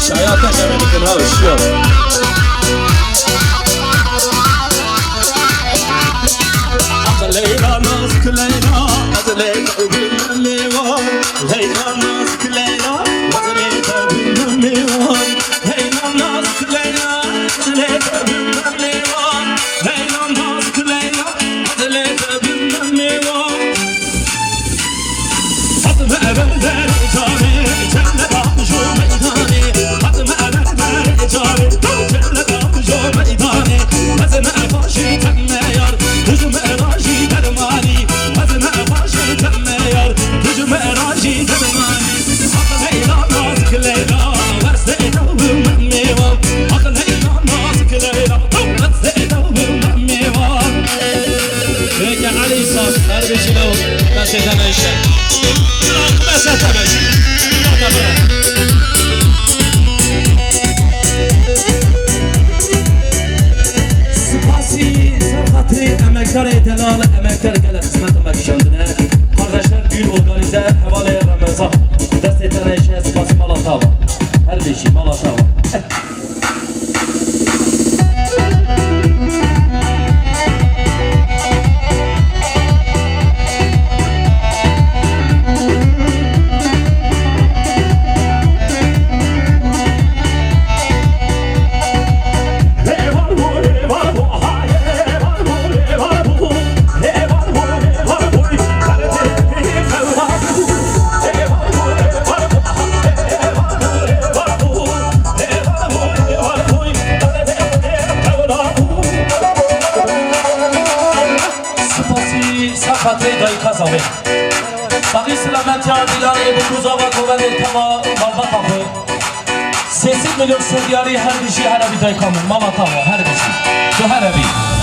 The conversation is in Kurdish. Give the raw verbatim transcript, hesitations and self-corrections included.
Çaya te şerefin ha, ışıyor. Leyla, nazik Leyla, ez Leyla bilmem ne var. Leyla, nazik Leyla, ez Leyla bilmem ne var. Leyla, nazik Leyla, ez Leyla bilmem ne var. Leyla, nazik Leyla, ez Leyla bilmem ne var. Fatma Eber der canê, cennet amjo meydanê. Fatma Eber der canê, cennet amjo meydanê. Mezne başı temme yar, hücum erajî dermanî. Mezne başı temme yar, hücum erajî dermanî. Hak Leyla, nazik Leyla, wers de edav mem mêvan. Hak Leyla, nazik Leyla, wers de edav mem mêvan. Peki, Ali İhsan, her bir kilo taşetan eşek. Bırak, mesela tabii. Spasî ser xatirê emekdarê delal, emekdar gelek xizmet me kişandine. Kardeşler, düğün organize, hevalê Remezan. Destê te neşe, spasî mala tava. Her beşi mala tava. Spasî ser xatirê dayika zavê. Saxî silametiya dîlanê bi kuzava govendê teva malbata xwe. Sê sed milyon sediyarî her bijî, her hebî dayika min, mala tava, her bijî. Tu her hebî.